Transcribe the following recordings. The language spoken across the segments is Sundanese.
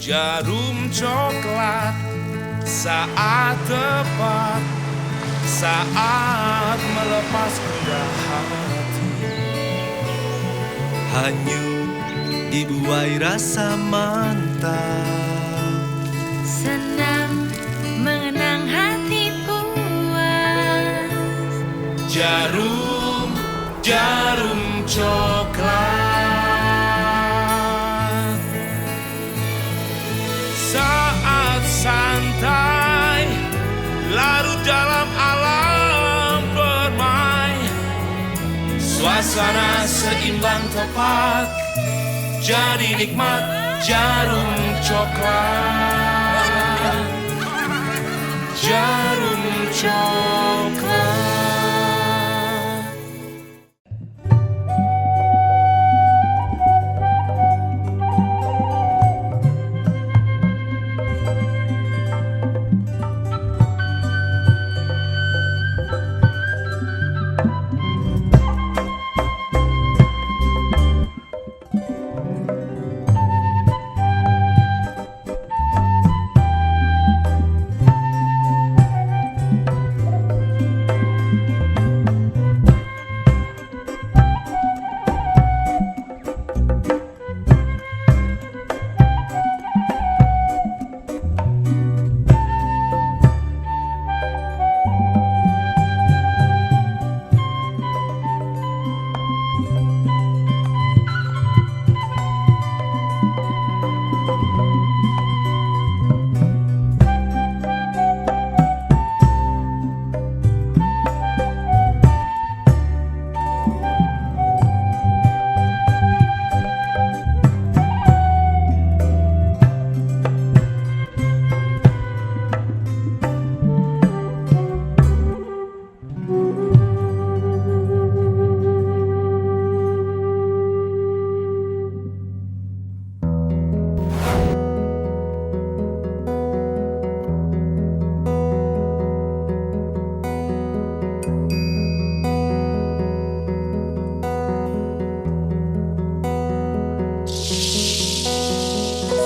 Djarum Coklat, saat tepat, saat melepas gundah hati. Hanyut dibuai rasa mantap. Senang mengenang hati puas. Djarum, Djarum Coklat. Saat santai, larut dalam alam permai. Suasana seimbang tepat, jadi nikmat Djarum Coklat. Djarum Coklat.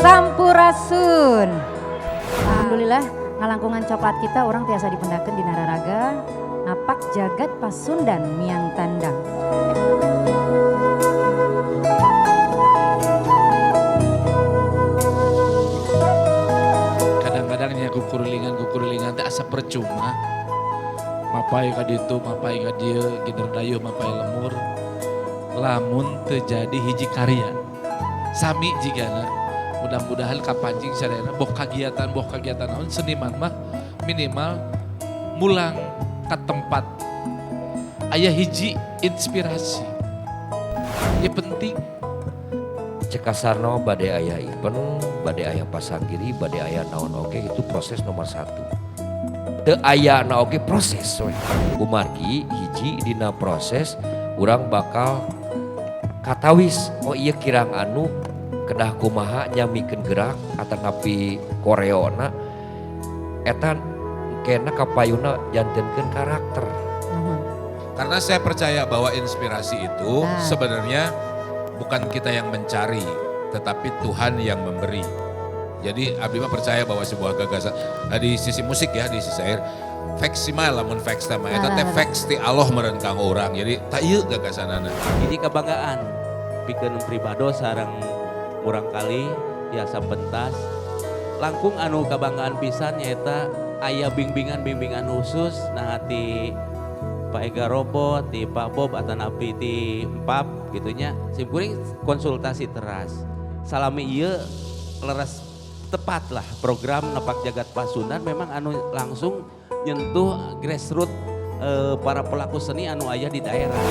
Sampurasun. Alhamdulillah ngalangkungan coklat kita urang tiasa dipendakeun di Nararaga napak jagat Pasundan miang tandang. Kadang-kadang nya kukurilingan teh asa percuma. Mapay ka ditu, mapay ka dieu, gider dayuh mapay lemur. Lamun teu jadi hiji karya. Sami jigana. Mudah-mudahan kapancing sadayana boh kegiatan naon seniman mah minimal mulang ke tempat aya hiji inspirasi. Ya penting. Cek kasarna bade aya event, bade aya pasanggiri, bade aya naon oge itu proses nomor 1. Teu aya na oge proses we. Kumargi hiji dina proses urang bakal katawis, oh iya kirang anu kedah kumaha nyamikeun gerak atanapi koreona eta kena kapayuna jantenkeun karakter. Karena saya percaya bahwa inspirasi itu sebenarnya bukan kita yang mencari, tetapi Tuhan yang memberi. Jadi abdi mah percaya bahwa sebuah gagasan di sisi musik ya, di sisi air veksi mah lamun veksi mah eta teh veksi ti Allah meureun kanggo urang. Jadi tak ieu gagasanana. Jadi kebanggaan pikeun pribados sareng murangkali tiasa pentas langkung anu kabanggaan pisan nyaeta aya bimbingan-bimbingan khusus nah ti Pak Ega Robot, ti Pak Bob atanapi ti Empap gitunya simkuring konsultasi teras salami ieu leres tepat lah program Napak Jagat Pasundan memang anu langsung nyentuh grassroots para pelaku seni anu aya di daerah.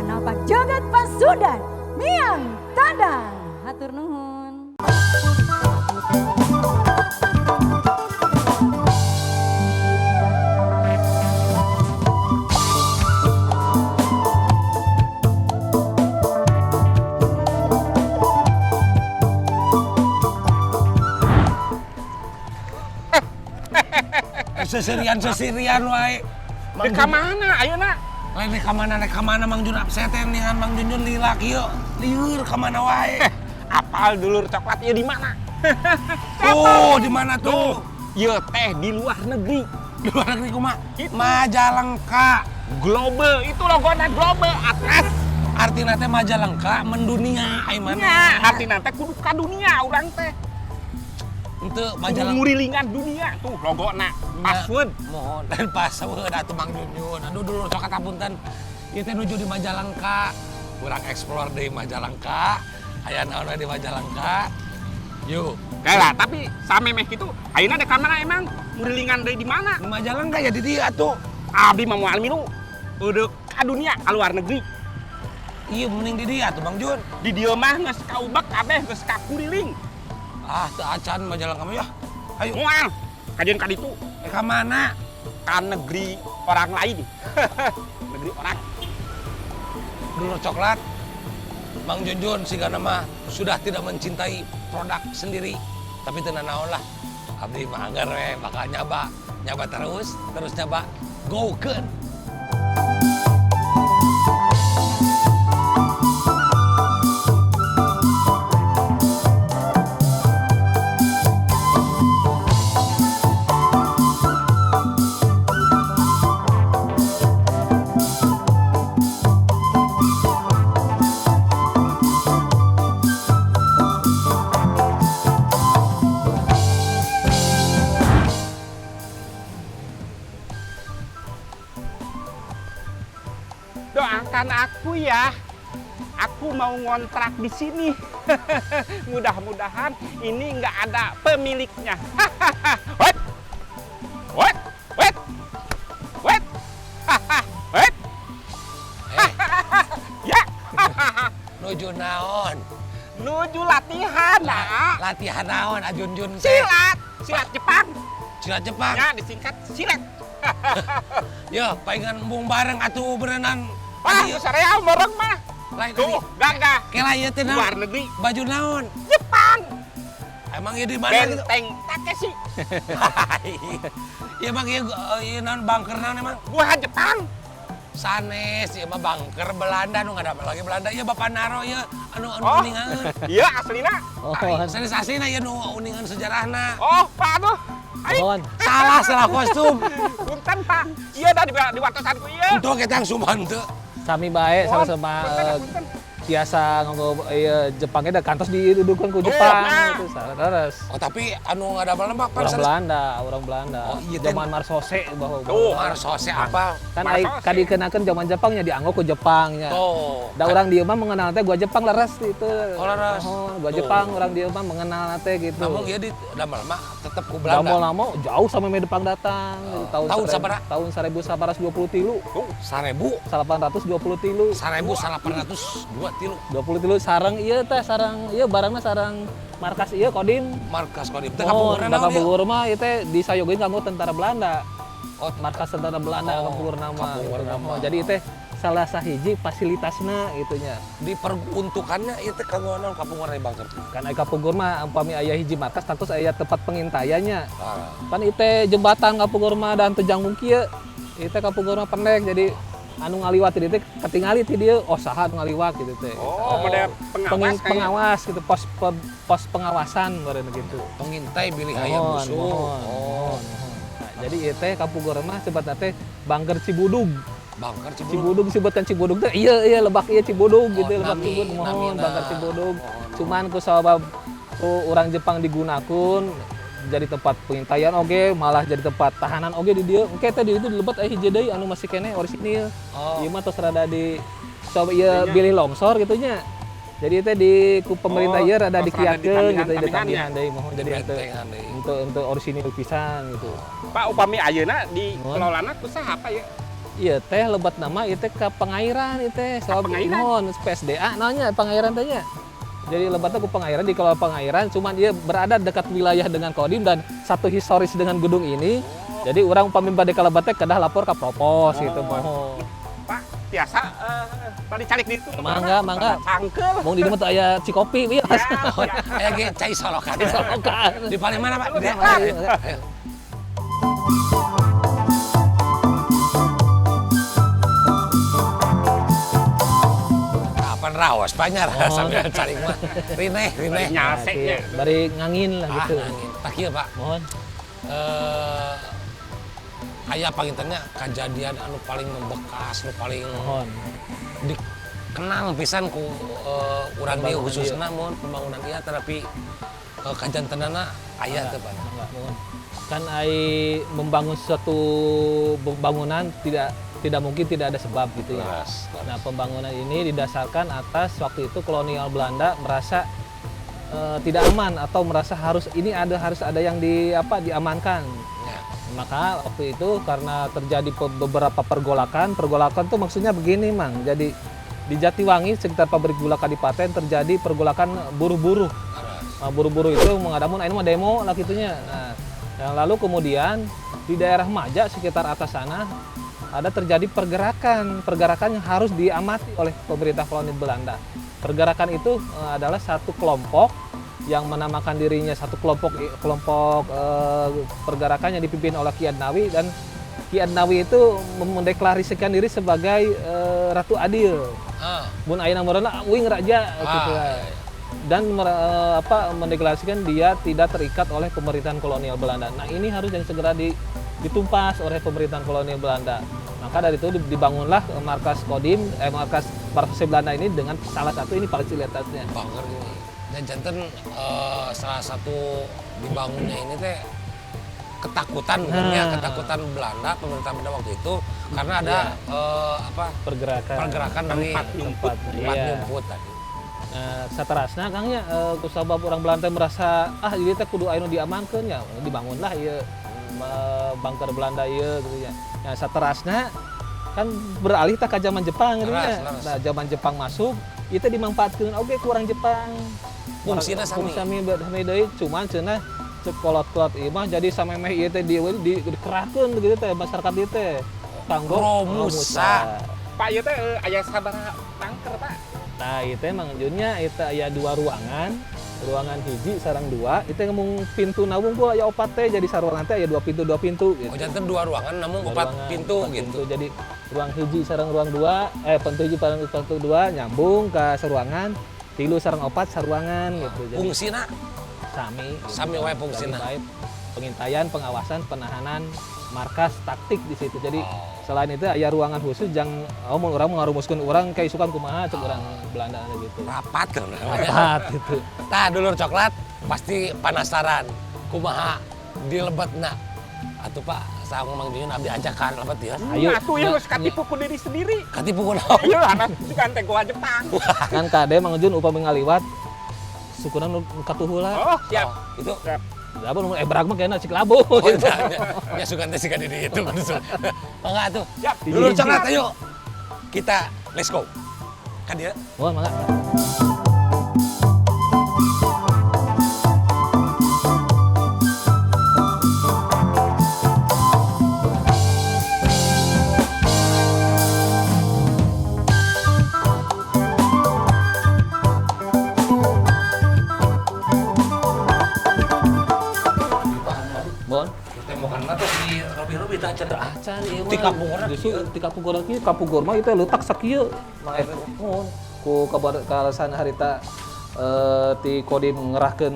Napak jagat Pasundan miang tandang. Hatur nuhun. Seserian wae. Dek ka mana ayeuna? Lain dek ka mana Mang Jun saya teh ningan Mang Junjun lila kieu. Lieur ka mana wae. Apal dulur coklat ieu di mana? Oh, di mana tuh? Ieu teh di luar negeri. Di luar negeri kumaha? Majalengka. Global, itu logona global atas. Artina teh Majalengka mendunia ai mana? Nya, artina teh kudu ka dunia urang teh. Henteu Majalengka ngurilingan dunia tuh logona. Password. Mohon lain password atuh Mang Junjun. Aduh dulur coklat apunten. Ieu teh nuju di Majalengka. Urang explore di Majalengka. Aya naon we di Majalengka. Yuk. Lah, tapi samemeh kitu ayeuna dek ka mana emang? Ngurilingan deui di mana? Di Majalengka ya di dieu atuh. Abdi mah moal milu. Udah ka dunia, ka luar negeri. Iya mending di dieu atuh Bang Jun. Di dieu mah geus kaubek kabeh geus kakuriling. Ah, teu acan Majalengka mah ya. Ayo. Moal. Kajian ka ditu. Ka mana? Ka negeri orang lain. Negeri orang. Dulur coklat. Mang Junjun sigana mah sudah tidak mencintai produk sendiri, tapi teu nanaon lah. Abdi mah anggar we bakal nyaba, nyaba terus, terus nyaba. Gokeun. Doakan aku ya, aku mau ngontrak di sini. Mudah-mudahan ini nggak ada pemiliknya. Wait, wait, wait, wait, wait. Ya. Nuju naon? Nuju latihan, nah. Latihan naon, Ajunjun? Silat, silat Jepang. Silat Jepang? Ya, disingkat silat. Ya, palingan embung bareng atuh berenang. Wah, sareal bareng mah. Lain tuh, gagah. Kela ieu teh naon? Luar negeri. Baju naon? Jepang. Emang ieu di mana gitu? Benteng Takeshi. Ieu emang ieu naon bunker naon emang? Gua Jepang. Sanes ieu mah bunker Belanda nu ngadamel lagi Belanda. Ieu Bapak Naro ieu anu anu uningan. Iya aslina. Oh, sanes aslina ieu nu uningan sejarahna. Oh, Pak atuh. Salah, salah kostum. Punten, Pak. Iya dah di wartosan ku ieu. Untuk kita yang suman teu. Sami bae sama-sama biasa nganggo ieu Jepangnya da kantos didudukan ku Jepang gitu salah. Oh, tapi anu ngadamel mah orang Belanda, orang Belanda. Oh, iya zaman Marsose bahwa. Tuh, Marsose apa? Kan ai kadikenakeun zaman Jepangnya dianggo ku Jepangnya. Tuh. Da urang dieu mah mengenal teh gua Jepang leres itu. Oh, leres. Oh, gua Jepang urang dieu mah mengenal teh gitu. Namun ieu di damel mah tetep ku Belanda. Lama-lama jauh sama Jepang datang gitu, tahun sabaraha? Tahun 1823. Tuh, 1823. 1823. 23 sarang ieu teh sarang ieu barangna sarang markas ieu Kodim. Markas Kodim. Teh oh, kapungkur mah ieu teh disayogeun kanggo tentara Belanda. Oh, markas tentara Belanda kapungkur nama. Kapungkur nama. Jadi teh salah sahiji fasilitasna gitu nya. Diperuntukannya ieu teh kanggo naon kapungkur bunker? Kan aya kapungkur mah umpami aya hiji markas tangtos aya tempat pengintaiannya. Kan ieu teh jembatan kapungkur mah dan teu jangkung kieu. Ieu teh kapungkur mah pendek jadi anu ngaliwat di teh ketingali ti dieu oh saha anu ngaliwat gitu teh. Oh, model pengawas pengawas gitu, pos pengawasan meureun gitu. Pengintai bilih aya musuh. Oh. Nah, jadi ieu teh kapungkur mah sebatna teh Bangker Cibudug. Bangker Cibudug. Cibudug disebutkan Cibudug teh iya iya lebak iya Cibudug gitu, lebak Cibudug mohon Bangker Cibudug. Cuman ku sabab ku urang Jepang digunakeun jadi tempat pengintaian oge, malah jadi tempat tahanan oge di dieu. Engke teh di itu dilebet aya hiji deui anu masih keneh orisinil. Oh. Ieu mah tos rada di so ieu bilih longsor gitu nya. Jadi teh di ku pemerintah ieu rada dikiatkeun gitu ditambihan deui mohon jadi untuk orisinil pisan gitu. Pak upami ayeuna dikelolana ku saha Pak ya? Ieu teh lebat nama ieu teh ka pengairan ieu teh. Sabab mohon PSDA naonnya pengairan teh nya. Jadi lebatnya ku pengairan di kalau pengairan cuman dia berada dekat wilayah dengan Kodim dan satu historis dengan gedung ini. Jadi urang upami bade ka lebat teh kedah lapor ka propos gitu mohon. Pak, tiasa bade calik ditu. Mangga, mangga. Cangkel. Mung di dieu mah teu aya Cikopi ieu. Aya ge cai solokan. Solokan. Di paling mana, Pak? Di ayo. Kapan rawas banyak sambil cari mah. Rineh, rineh. Nyaseknya. Bari ngangin lah gitu. Ngangin. Tah kieu, Pak. Mohon. Aya pangintennya kejadian anu paling membekas, anu paling dikenang pisan ku urang dieu khususna mun pembangunan ieu tetapi kajantenana aya teu, Pak. Enggak, mohon. Kan ai membangun suatu bangunan tidak mungkin tidak ada sebab gitu ya. Leres, leres. Nah, pembangunan ini didasarkan atas waktu itu kolonial Belanda merasa tidak aman atau merasa harus ini ada harus ada yang di apa diamankan. Ya. Maka waktu itu karena terjadi beberapa pergolakan, pergolakan tuh maksudnya begini, Mang. Jadi di Jatiwangi sekitar pabrik gula Kadipaten terjadi pergolakan buruh-buruh. Nah, buruh-buruh itu mengadamun ini mah demo lah gitunya. Nah, yang lalu kemudian di daerah Maja sekitar atas sana ada terjadi pergerakan, pergerakan yang harus diamati oleh pemerintah kolonial Belanda. Pergerakan itu adalah satu kelompok yang menamakan dirinya satu kelompok kelompok pergerakan yang dipimpin oleh Ki Adnawi, dan Ki Adnawi itu mendeklarasikan diri sebagai Ratu Adil. Mun ayeuna meureunna uing raja gitu lah. Dan mendeklarasikan dia tidak terikat oleh pemerintahan kolonial Belanda. Nah, ini harus yang segera ditumpas oleh pemerintahan kolonial Belanda. Maka dari itu dibangunlah markas Kodim, markas Belanda ini dengan salah satu ini fasilitasnya. Bangker ini. Dan janten salah satu dibangunnya ini teh ketakutan, ketakutan Belanda, pemerintah Belanda waktu itu karena ada pergerakan dari tempat nyumput tadi. Nah, saterasna Kang nya kusabab orang Belanda merasa ieu teh kudu aya nu diamankeun ya, dibangunlah ieu bunker Belanda ieu gitu ya. Nah, saterasna kan beralih tah ka zaman Jepang gitu ya. Nah, zaman Jepang masuk, ieu teh dimanfaatkeun oge ku orang Jepang. Fungsina sami. Sami deui, cuman cenah cek kolot-kolot ieu mah jadi samemeh ieu teh dikerahkeun gitu teh masyarakat ieu teh. Kanggo Romusa. Pak ieu teh aya sabaraha bunker, Pak? Nah, itu emang junnya itu aya dua ruangan, ruangan hiji sarang dua, itu ngomong pintu nawung gua aya opat teh, jadi saruangan teh aya dua pintu gitu. Oh, janten dua ruangan namun opat pintu gitu. Pintu. Jadi ruang hiji sarang ruang dua, pintu hiji sarang pintu dua nyambung ke saruangan, tilu sarang opat saruangan gitu. Jadi fungsina sami gitu. Sami wae fungsina. Pengintaian, pengawasan, penahanan, markas taktik di situ. Jadi selain itu aya ruangan khusus jang mun urang ngarumuskeun urang kayak isukan kumaha cek urang Belanda gitu. Rapat kan namanya. Rapat gitu. Tah dulur coklat pasti penasaran kumaha di lebetna. Atuh Pak, saha Mang Junjun abdi ajakan lebet ya. Ayo atuh ya geus katipu ku diri sendiri. Katipu ku naon? Iya, anak sugan teh goa Jepang. Kan kade Mang Junjun upami ngaliwat sukuna nu katuhula. Oh, siap. Itu. Siap. Apa nu ebrag mah kayaknya cik labu. Oh, gitu. Ya sugan teh siga di ditu. Mangga atuh. Siap. Dulur coklat ayo. Kita let's go. Kan dia. Oh, mangga. Acan ieu mah. Ti kapungkurna justru ti kapungkurna kieu, kapungkur mah ieu teh leutak sakieu. Muhun ku kalasan harita ti Kodim ngerahkeun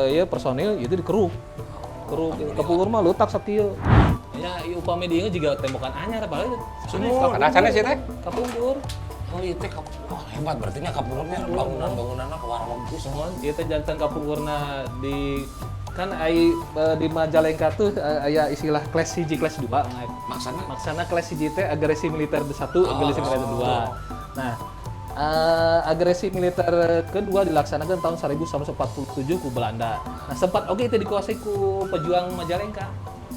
ieu personil ieu teh dikeruk. Keruk kapungkur mah leutak sakieu. Ya ieu upami dieu juga tembokan anyar apalagi. Sumur. Acanna sih teh kapungkur. Oh ieu teh hebat berarti nya kapungkurnya bangunan-bangunanna kawarna bagus. Muhun ieu teh janten kapungkurna di kan ai di Majalengka tuh aya istilah kelas 1, kelas 2. Maksana? Maksana kelas 1 teh agresi militer 1, agresi militer 2. Nah, agresi militer kedua dilaksanakan tahun 1947 ku Belanda. Nah, sempat oge itu dikuasai ku pejuang Majalengka.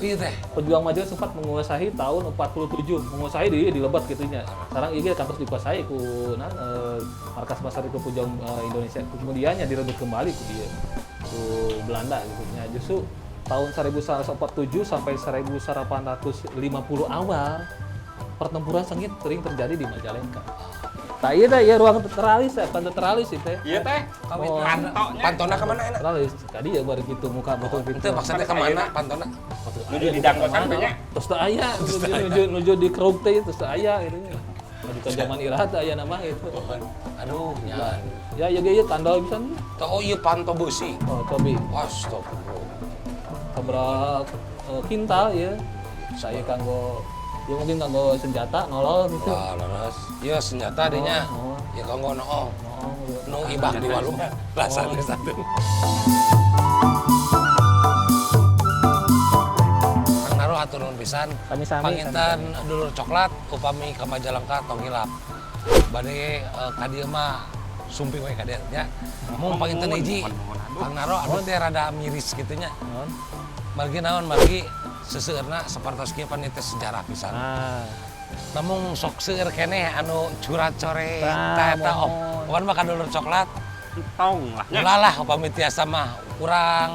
Iya teh. Pejuang Majalengka sempat menguasai tahun 47, menguasai di lebet gitu nya. Sekarang ieu kantos dikuasai ku naon markas besar itu Pejuang Indonesia. Kemudiannya direbut kembali ku dieu, ku Belanda gitu nya. Justru tahun 1947 sampai 1850 awal pertempuran sengit sering terjadi di Majalengka. Tah ieu teh ieu ruang teralis ya, panto teralis ieu teh. Iya teh. Oh. Pantoknya. Pantona ke mana enak? Teralis tadi ya baru gitu muka betul gitu. Itu maksudnya ke mana pantona? Nuju di danggosan teh nya. Terus teu aya, nuju nuju di keruk teh terus teu aya gitu nya. Maju ke zaman iraha teu aya nama gitu. Aduh, nyaman. Ya ieu ge ieu tandol pisan. Oh iya panto besi. Oh, tobi. Astagfirullah. Sabaraha kintal ya. Saya kanggo ya mungkin kanggo senjata nolol gitu. Wah, leres. Ya senjata dinya. Oh, oh. Ya kanggo noong. Oh, gitu. Nu ibak di walungan. Rasanya satu. Kang Naro hatur nuhun pisan. Sami-sami. Panginten dulur coklat upami ka Majalengka tong hilap. Bade ka dieu mah sumping we ka dieu nya. Mung panginten hiji. Kang Naro anu teh rada miris kitu nya. Naon? Margi naon margi seseueurna sapertos kieu pan teh sejarah pisan. Ah. Namun sok seueur keneh anu curat coret Tah, tah eta oh. mohon. Pokona mah ka dulur coklat Tong lah nya. ulah lah upami tiasa mah urang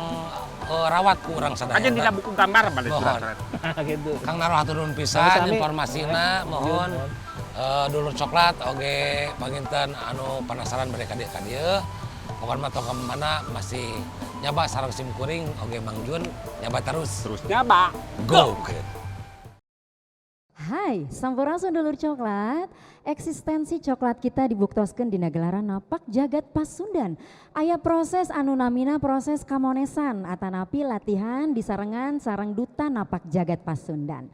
rawat ku urang sadayana. Aja dina buku gambar balik Mohon. surat. Gitu. Kang Naro hatur nuhun pisan Sami-sami. informasina mohon. Mohon. Dulur coklat oge panginten anu penasaran bade ka dieu ka dieu. Pokona mah tong ka mana masih nyaba sareng sim kuring oge Mang Jun nyaba terus. Terus nyaba. Go. Hai, sampurasun dulur coklat. Eksistensi coklat kita dibuktoskeun dina gelaran napak jagat Pasundan. Aya proses anu namina proses kamonesan atanapi latihan disarengan sareng duta napak jagat Pasundan.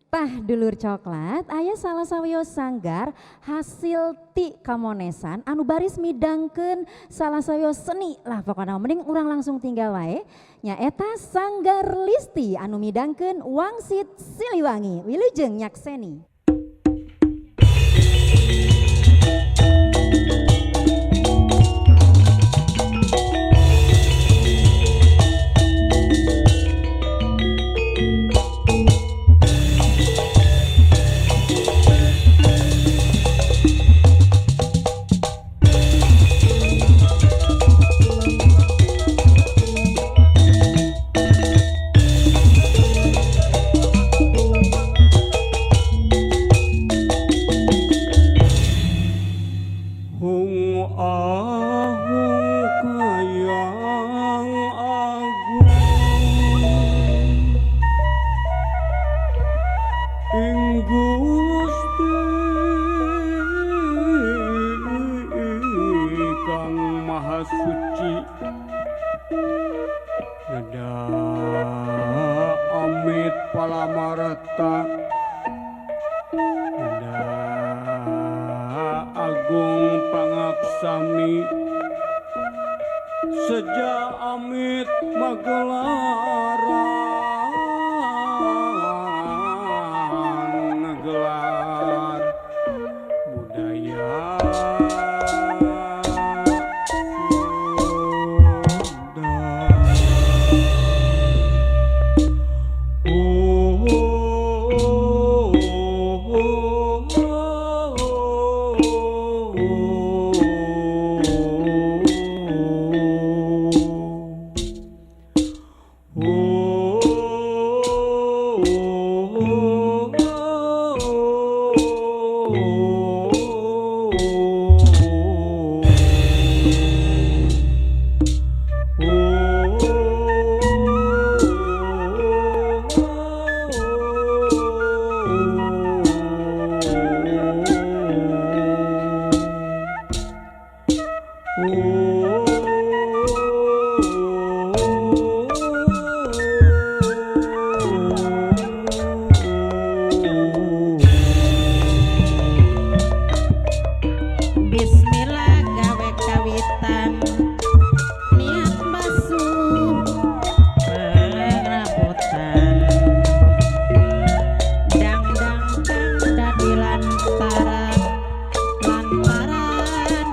Tah dulur coklat, aya salah sawios sanggar hasil ti kamonesan anu baris midangkeun salah sawios seni lah pokona mending urang langsung tinggal wae. Nyaeta Sanggar Listi anu midangkeun Wangsit Siliwangi. Wilujeng nyakseni. Hung ahung kayang agung ing Gusti kang Maha Suci nada amit palamarta nada agung pangaksami seja amit magelaran gelar budaya Sunda. Oh, oh, oh, Bismillah gawe kawitan niat basuh pengrabotan dang dang dang dadi lantaran lantaran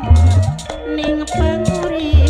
ning panguripan.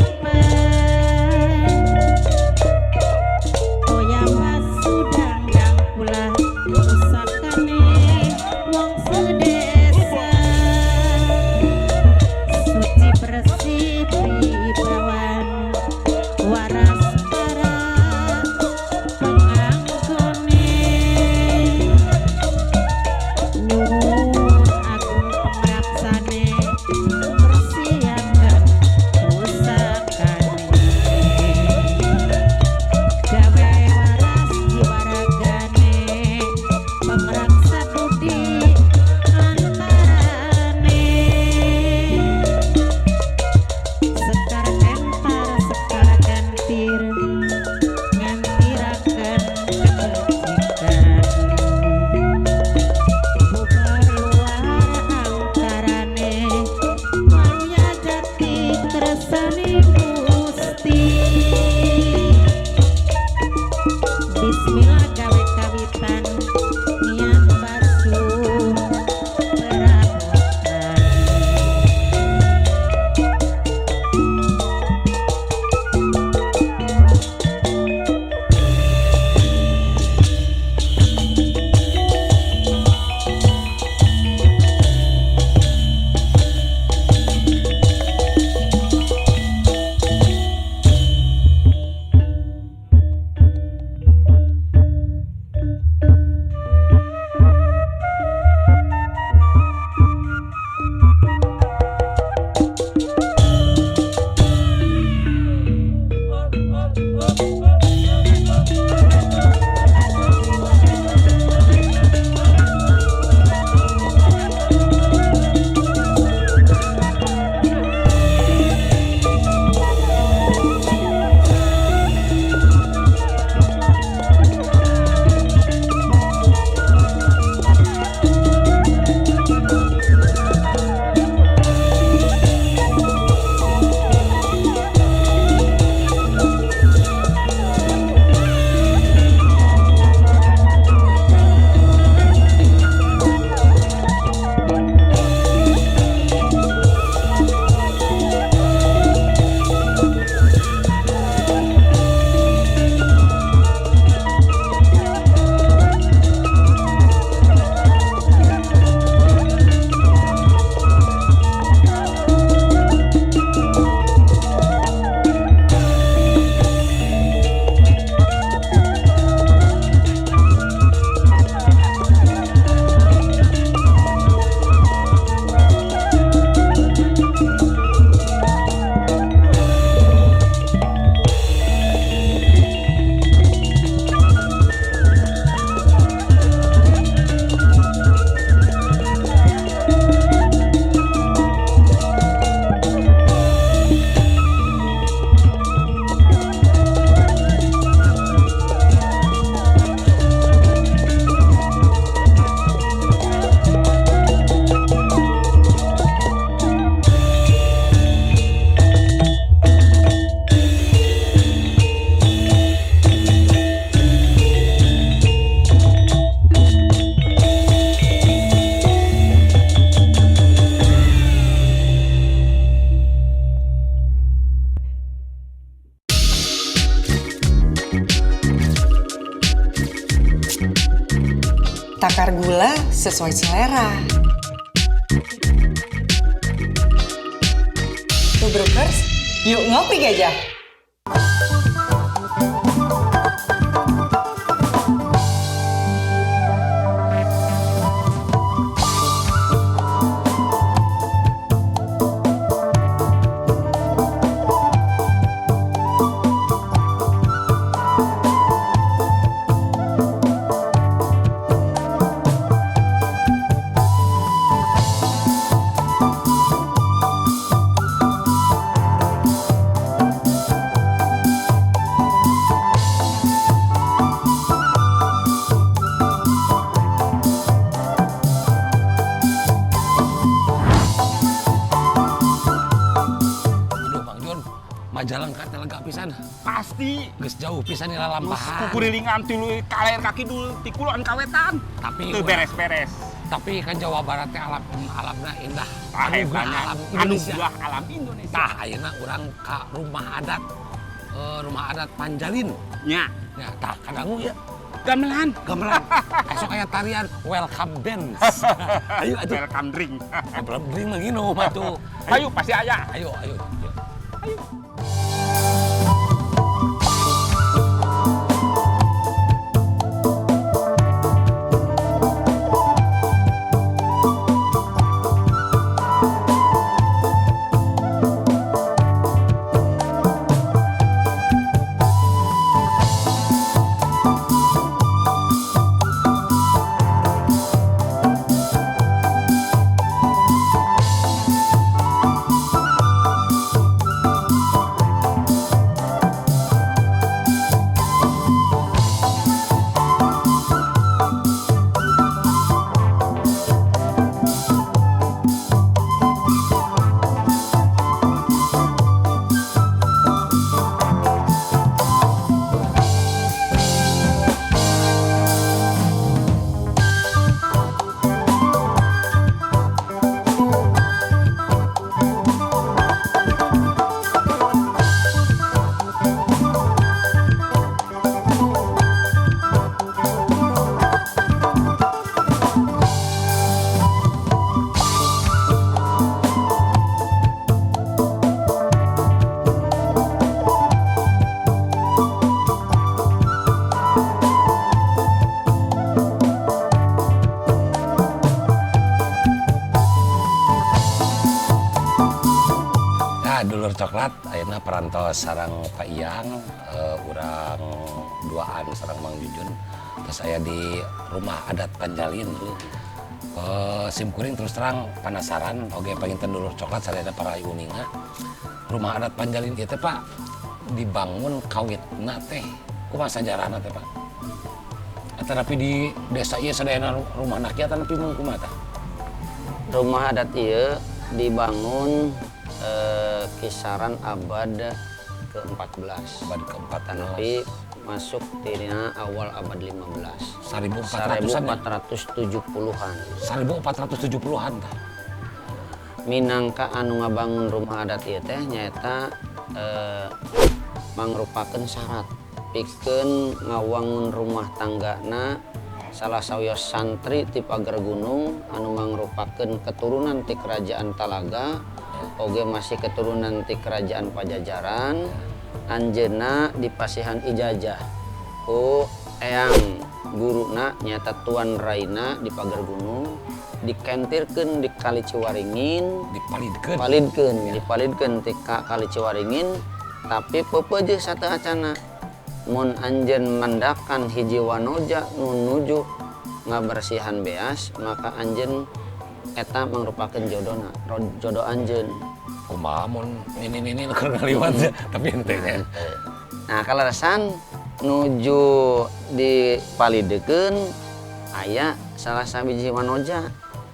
Takar gula sesuai selera. Tubrukers, yuk ngopi gajah. Aduh Bang Jun, Majalengka teh lega pisan. Pasti. Geus jauh pisan lalampahan. Kukurilingan tilu kaler ka kidul ti kulon ka wetan. Tapi teu beres-beres. Tapi kan Jawa Barat teh alamna indah. Tah, Anugerah eta nya. alam Indonesia. Anugerah alam Indonesia. Tah ayeuna urang ka rumah adat rumah adat Panjalin. Nya. Ya, tah kadangu ya. Gamelan. Gamelan. Esok aya tarian welcome dance. Ayo atuh. Welcome drink. Welcome drink mah nginum atuh. Ayo pasti aya. Ayo, ayo. Ayo. Nah, dulur coklat ayeuna parantos sareng Pak Iyang, urang duaan sareng Mang Jujun. Terus saya di rumah adat Panjalin. Sim kuring terus terang penasaran oge panginten dulur coklat sadayana para uninga. Rumah adat Panjalin ieu teh Pak dibangun kawitna teh kumaha sajarahna teh Pak? Eta tapi di desa ieu sadayana rumah kieu tapi mung kumaha tah? Rumah adat ieu dibangun kisaran abad ke-14. Abad ke-14. Tapi masuk tina awal abad 15. 1400-an ya? 1470-an. 1470-an tah. Minangka anu ngabangun rumah adat ieu teh nyaeta mangrupakeun syarat pikeun ngawangun rumah tanggana salah sawios santri ti Pager Gunung anu mangrupakeun keturunan ti Kerajaan Talaga oge masih keturunan ti Kerajaan Pajajaran, anjeunna dipasihan ijazah ku eyang guruna nyaeta Tuan Raina di Pager Gunung, dikentirkeun di Kali Ciwaringin, dipalidkeun, palidkeun, dipalidkeun ti ka Kali Ciwaringin, tapi peupeujeuh sateuacanna mun anjeun mendakan hiji wanoja nu nuju ngabersihan beas, maka anjeun eta mangrupakeun jodona, jodoh anjeun. Kumaha mun nini-nini keur ngaliwat tapi henteu nya. Nah, kaleresan nuju dipalidekeun aya salah sahiji wanoja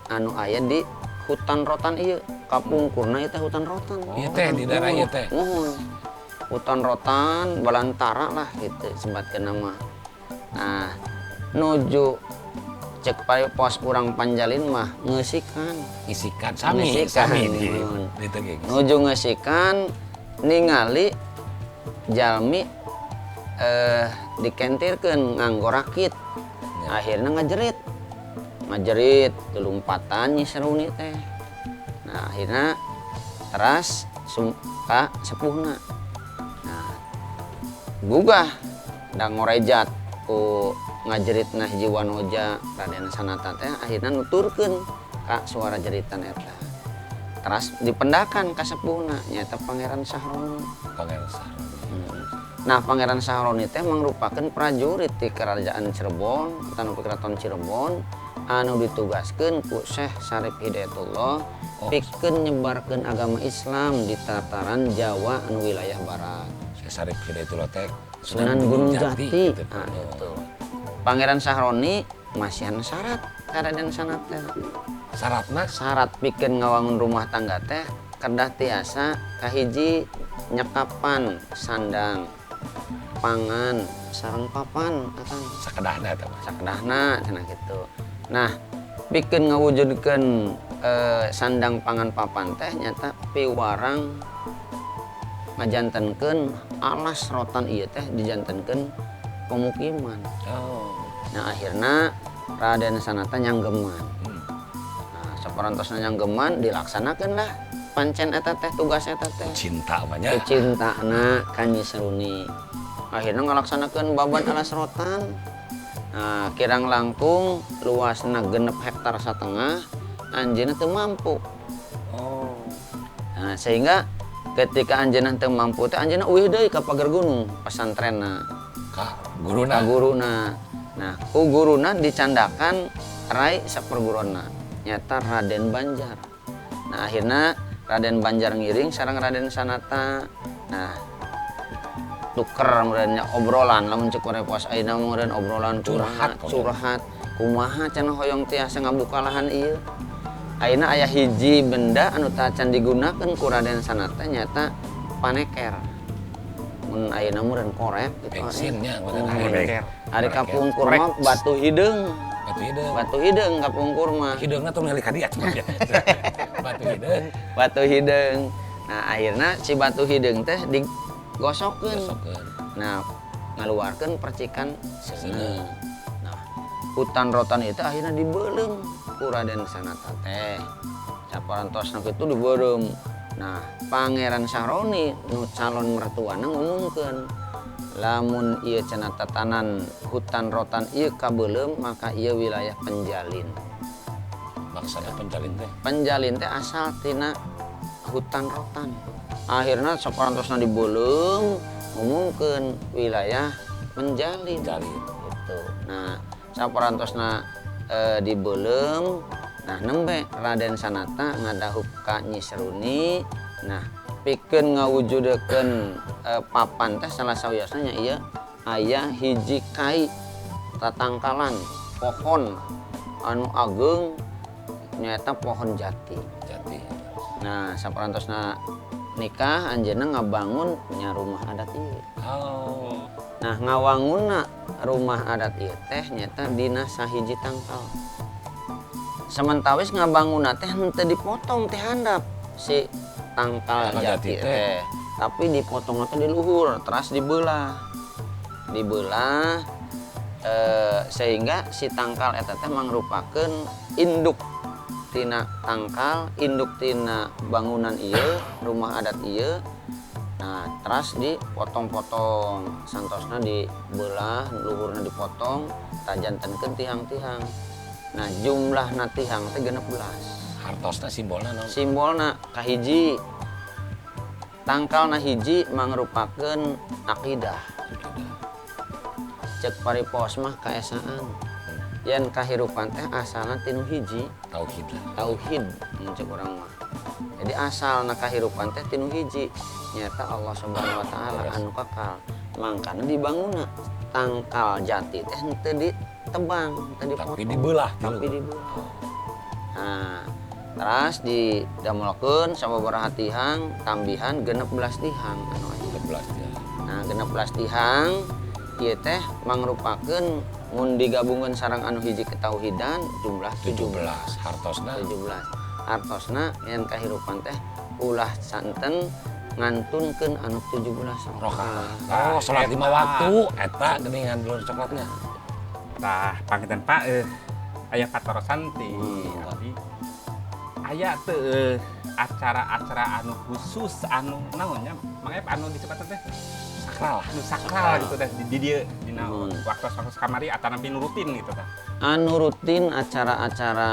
anu aya di hutan rotan ieu, kapungkurna ieu teh hutan rotan. Ieu teh di daerah ieu teh. Muhun. Hutan rotan balantara lah gitu sebatkeun nama. Nah, nuju cek pos urang Panjalin mah ngeusikan. Ngisikan sami ngeusikan, sami di nuju ngeusikan ningali jalmi dikentirkeun nganggo rakit. Ya. Akhirnya ngajerit. Ngajerit gelumpatan Nyi Seruni teh. Nah, akhirnya teras ka sepuhna. Nah, gugah da ngorejat ku ngajeritna hiji wanoja Raden Sanata teh akhirnya nuturkeun ka suara jeritan eta. Teras dipendakan ka sepuhna nyaeta Pangeran Sahroni. Pangeran Sahroni. Nah, Pangeran Sahroni teh mangrupakeun prajurit di Kerajaan Cirebon, atanapi Keraton Cirebon anu ditugaskeun ku Syekh Syarif Hidayatullah pikeun nyebarkeun agama Islam di tataran Jawa anu wilayah barat. Syekh Syarif Hidayatullah teh Sunan Gunung Jati. Gitu. Nah, itu. Pangeran Sahroni masihan syarat ka Raden Sanata. Syaratna? Syarat pikeun ngawangun rumah tangga teh kedah tiasa kahiji nyekapan sandang, pangan, sareng papan akang. Sakedahna eta mah. Sakedahna cenah kitu. Nah, pikeun ngawujudkeun sandang pangan papan teh nyata piwarang ngajantenkeun alas rotan ieu teh dijantenkeun pemukiman. Oh. Nah, akhirna Raden Sanata nyanggeman. Nah, saparantosna nyanggeman dilaksanakeun lah pancen eta teh tugas eta teh. Cinta mah nya. Cintana ka Nyi Seruni. Akhirna ngalaksanakeun babat alas rotan. Nah, kirang langkung luasna 6,5 hektar, anjeunna teu mampu. Oh. Nah, sehingga ketika anjeunna teu mampu teh anjeunna uih deui ka Pager Gunung pasantrenna. Ka guruna. Ka guruna. Nah, ku guruna dicandakan rai sapergurona nyata Raden Banjar. Nah, akhirna Raden Banjar ngiring sareng Raden Sanata. Nah, tuker meureun obrolan lamun cek pos ayeuna meureun obrolan curhat, curhat kumaha cenah hoyong tiasa ngabuka lahan ieu. Ayeuna aya hiji benda anu tacan digunakeun ku Raden Sanata nyata paneker. Mun ayeuna meureun korek gitu. Bensinnya korek. Ari kapungkur mah batu hideung. Batu hideung. Batu hideung kapungkur mah. Hideungna tong ningali ka dieu atuh. Batu hideung. Batu hideung. Nah, akhirna si batu hideung teh digosokeun. Nah, ngaluarkeun percikan seuneu. Nah, hutan rotan itu akhirnya dibeuleum ku Raden Sanata teh. Saparantosna kitu dibeuleum. Nah, Pangeran Sahroni nu calon mertuana ngumumkeun lamun ieu cenah tatanan hutan rotan ieu kabeuleum maka ieu wilayah penjalin. Maksudna penjalin teh? Penjalin teh asal tina hutan rotan. Akhirna saparantosna dibeuleum ngumumkeun wilayah penjalin. Gitu. Nah, saparantosna dibeuleum, nah nembe Raden Sanata ngadahup ka Nyi Seruni. Nah, pikeun ngawujudekeun papan teh salah sawiosna nya ieu aya hiji kai tatangkalan pohon anu ageung nyaeta pohon jati. Jati. Nah, saparantosna nikah anjeunna ngabangun nya rumah adat ieu. Oh. Nah, ngawangunna rumah adat ieu teh nyaeta dina sahiji tangkal. Sementawis ngabangunna teh henteu dipotong teh handap si tangkal jati teh, tapi dipotong teh di luhur teras dibelah. Dibelah sehingga si tangkal eta teh mangrupakeun induk tina tangkal, induk tina bangunan ieu, rumah adat ieu. Nah, teras dipotong-potong, santosna dibelah, luhurna dipotong, tajantenkeun tihang-tihang. Nah, jumlahna tihang teh 16. Hartosna simbolna naon? Simbolna kahiji tangkalna hiji mangrupakeun akidah. Cek paripos mah kaesaan. Yen kahirupan teh asalna tinu hiji. Tauhid lah. Tauhid mun cek urang mah. Jadi asalna kahirupan teh tinu hiji nyata Allah Subhanahu wa taala anu kekal. Mangkana dibangunna tangkal jati teh henteu ditebang, henteu dipotong. Tapi dibelah. Tapi dibelah. Nah, teras didamelkeun sababaraha tihang, tambihan 16 tihang anu aya. 16 tihang. Nah, 16 tihang ieu teh mangrupakeun mun digabungkeun sareng anu hiji ketauhidan jumlah 17. Hartosna 17. Hartosna yen kahirupan teh ulah santen ngantunkeun anu 17 rakaat. Oh, salat 5 waktu eta geuningan dulur coklatnya. Tah, panginten Pak Aya patarosan ti abdi. Aya teu acara-acara anu khusus anu naonnya Mang Ep anu disebut teh sakral. Anu sakral gitu teh di dieu dina waktu-waktu kamari atanapi nu rutin gitu teh. Anu rutin acara-acara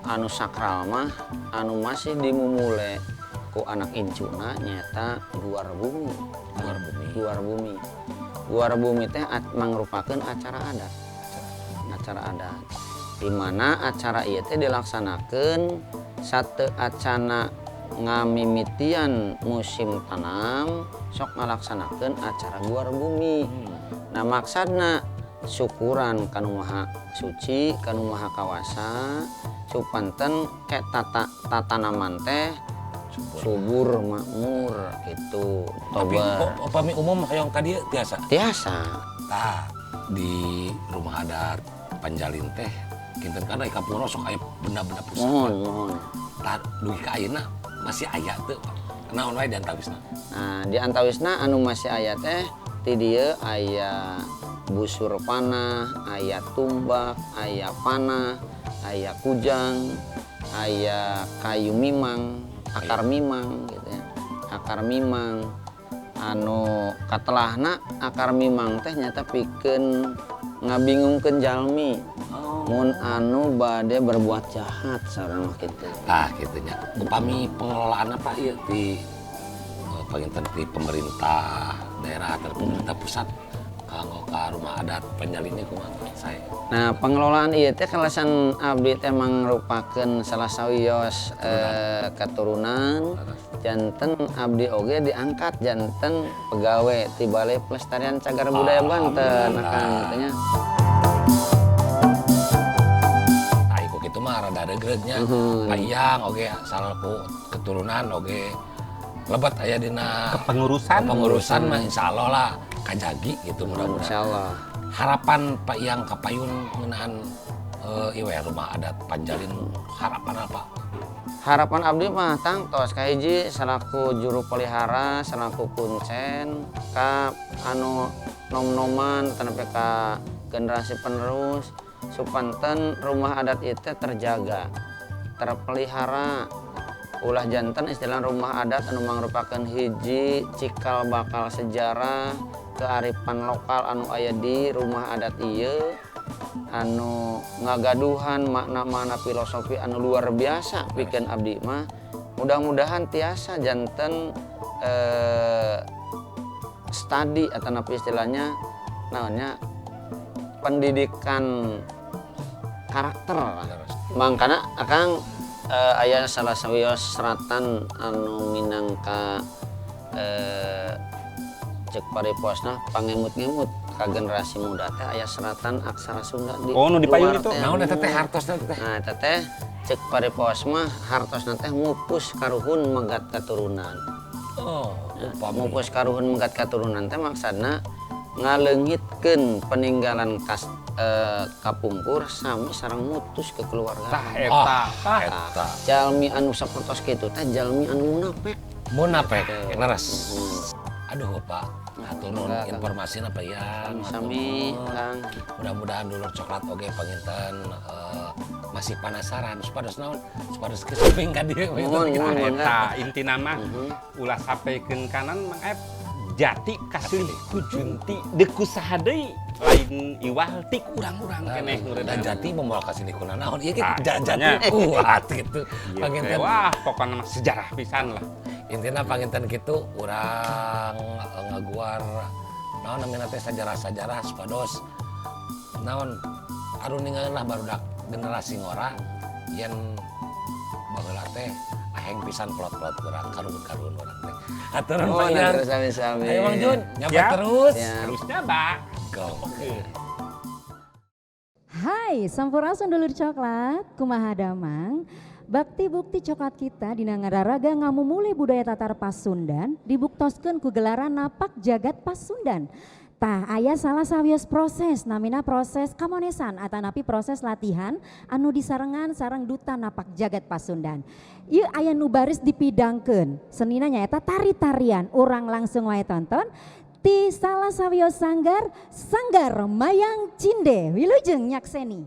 anu sakral mah anu masih dimumule ku anak incuna nyaeta Guar Bumi. Guar Bumi. Guar Bumi. Guar Bumi teh mangrupakeun acara adat. Acara adat. Di mana acara ieu teh dilaksanakeun sateuacana ngamimitian musim tanam sok ngalaksanakeun acara Guar Bumi. Nah maksadna syukuran kanu maha suci, kanu maha kawasa, supanten ke tata tatanaman teh subur makmur gitu. Tapi upami umum hoyong ka dieu tiasa? Tiasa. Tah di rumah adat Panjalin teh kinten kana kapura sok aya benda-benda pusaka. Mohon, mohon. Tah dugi ka ayeuna masih aya teu? Naon wae di antawisna? Nah, di antawisna anu masih aya teh ti dieu aya busur panah, aya tumbak, aya panah, aya kujang, aya kayu mimang, akar mimang gitu ya. Akar mimang anu katelahna akar mimang teh nyata pikeun ngabingungkeun jalmi. Mun anu bade berbuat jahat sareng mah kitu. Tah kitu nya. Upami pengelolaan apa ieu ti panginten ti pemerintah daerah atau pemerintah pusat kanggo ka rumah adat Panjalinnya kumaha saya? Nah, pengelolaan ieu teh kalasan abdi teh mangrupakeun salah sawios keturunan janten abdi oge diangkat janten pegawe ti Balai Pelestarian Cagar Budaya Banten akang teh nya. Tah iku kitu mah rada reugreugnya. Payang oge salaku keturunan oge lebet aya dina kepengurusan. Kepengurusan mah insyaallah lah kajagi gitu mudah-mudahan. Insyaallah. Harapan Pak Yang kapayun ngeunaan ieu rumah adat Panjalin harapan apa? Harapan abdi mah tangtos kahiji salaku juru pelihara, salaku kuncen ka anu nom-noman tenepi ka generasi penerus supanten rumah adat ieu teh terjaga, terpelihara. Ulah janten istilah rumah adat anu mangrupakeun hiji cikal bakal sejarah kearifan lokal anu aya di rumah adat ieu anu ngagaduhan makna-makna filosofi anu luar biasa pikeun abdi mah mudah-mudahan tiasa janten studi atanapi istilahnya naonnya pendidikan karakter lah. Mangkana akang aya salah sawios seratan anu minangka cek pariposna pangemut-ngemut ka generasi muda teh aya seratan aksara Sunda di oh nu di payun itu naon eta teh hartosna teh. Nah eta teh cek paripos mah hartosna teh mupus karuhun megat katurunan. Oh, nah, mupus karuhun megat katurunan teh maksudna ngaleungitkeun peninggalan kapungkur sami sareng mutus kekeluargaan. Tah eta, eta. Jalmi anu sapertos kitu teh jalmi anu munafik. Munafik, leres. Aduh Bapak, hatur nuhun informasina Pak Yang. Sami, Kang. Mudah-mudahan dulur coklat oge panginten masih penasaran supados naon, supados kesuping ka dieu. Eta intina mah ulah sampaikeun kanan Mang Ep. Jati kasilih ku junti deuk ku saha deui lain iwal ti urang-urang keneh dan jati moal kasilih ku nanaon ieu ge jati kuat gitu. Panginten wah pokona mah sejarah pisan lah. Intina panginten kitu urang ngaguar naon namina teh sajarah-sajarah supados naon aruningan lah barudak generasi ngora yen baheula teh aheng pisan plot-plot urang karuhun-karuhun urang teh. Hatur nuhun Pak Yang. Sami-sami. Ayo Mang Jun, nyaba terus. Terus nyaba. Go. Oke. Hai, sampurasun dulur coklat, kumaha damang. Bakti bukti coklat kita dina ngararaga ngamumule budaya tatar Pasundan dibuktoskeun ku gelaran napak jagat Pasundan. Tah aya salah sawios proses namina proses kamonesan atanapi proses latihan anu disarengan sareng duta napak jagat Pasundan. Ieu aya nu baris dipidangkeun senina nyaeta tari-tarian urang langsung wae tonton ti salah sawios sanggar Sanggar Mayang Cinde. Wilujeng nyakseni.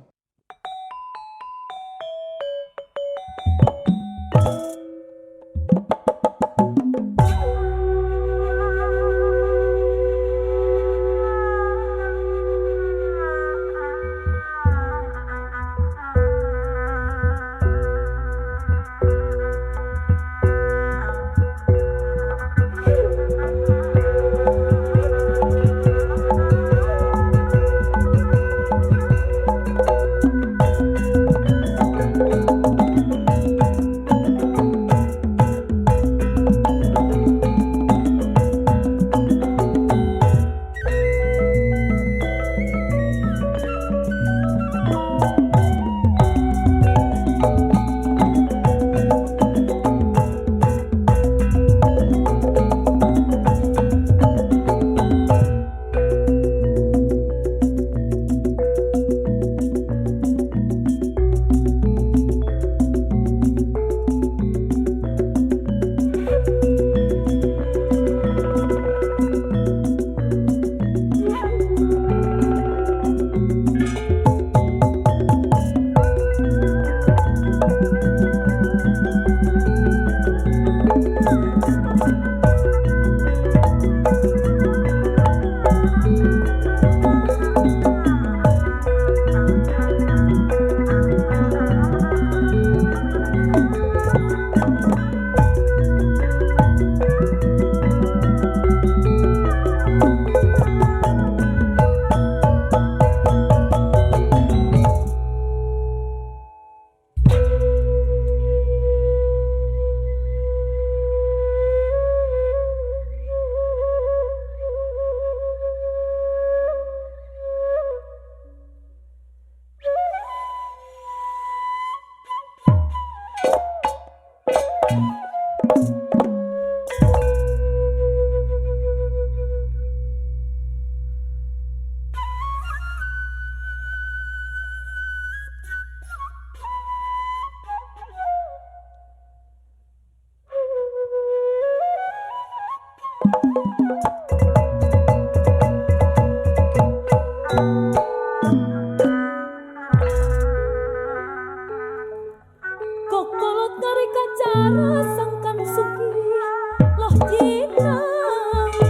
Jinawi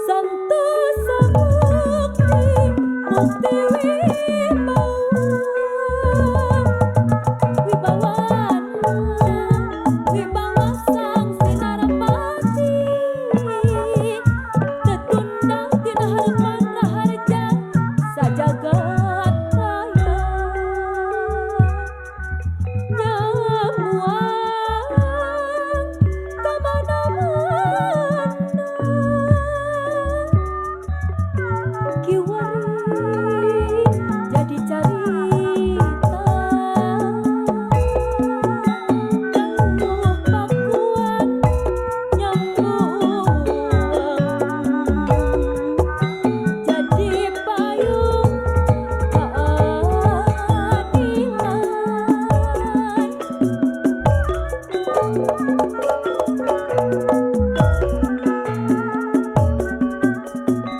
Santosa mukti mukti wibawa wibawana wibawa sang sinarpati tetunda tina harapan raharja sajagat raya nyamuang kamana-mana kiwari jadi carita Galuh pakuan nyambuang jadi payung keadilan.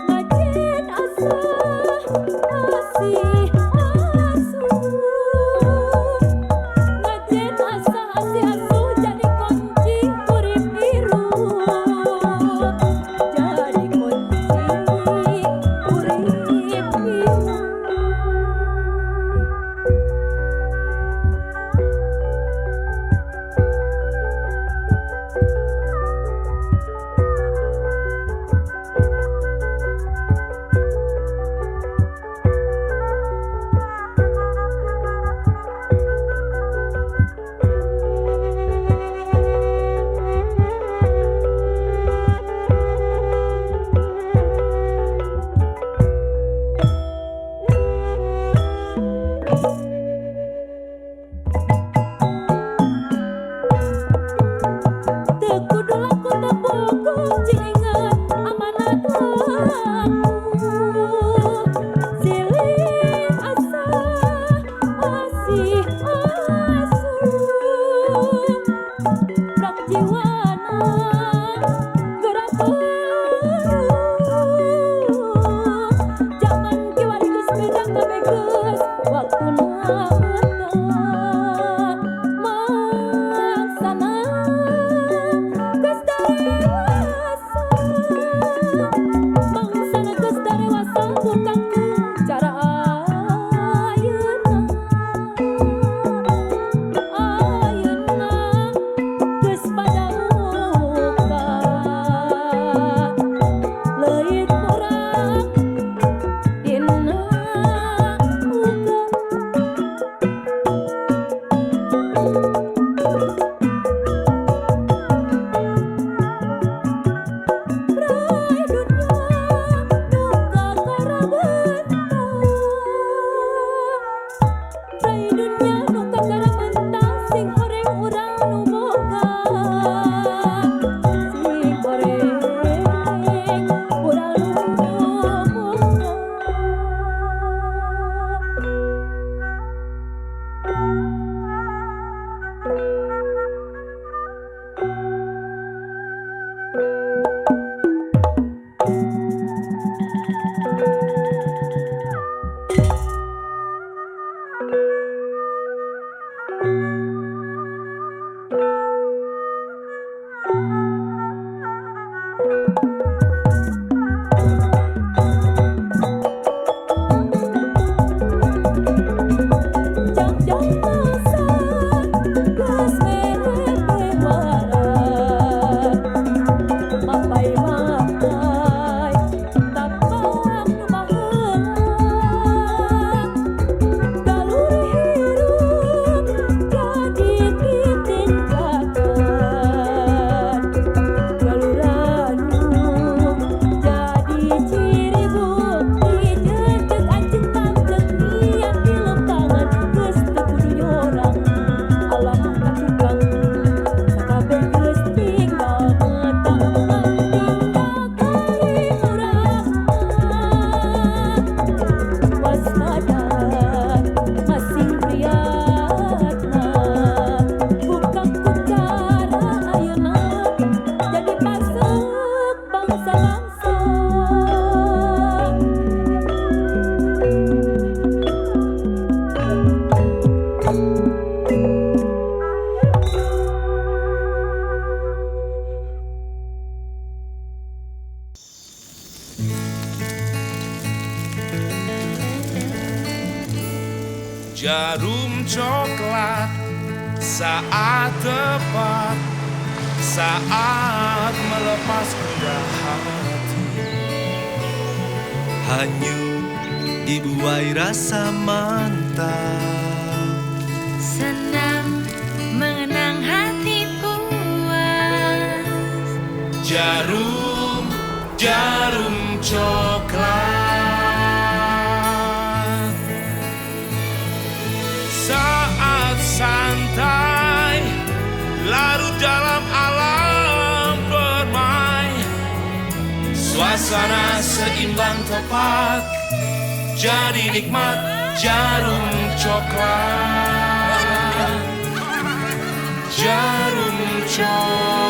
Ngajin asah asih asuh Ngajin asah asih asuh jadi kunci urip hirup jadi kunci urip hirup. Teu kudu laku teu bogo ciinget amanat laku silih asah asih asuh prak jiwana gerak peruh jaman kiwari geus beda kabeh geus waktuna eta mangsana geus dewasa mangsana geus dewasa bukan ku cara ayeuna ayeuna geus pada muka. Djarum Coklat saat tepat, saat melepas gundah hati. Hanyut dibuai rasa mantap. Senang mengenang hati puas. Djarum, Djarum Coklat. Saat santai larut dalam alam permai, suasana seimbang tepat, jadi nikmat Djarum Coklat. Djarum Coklat.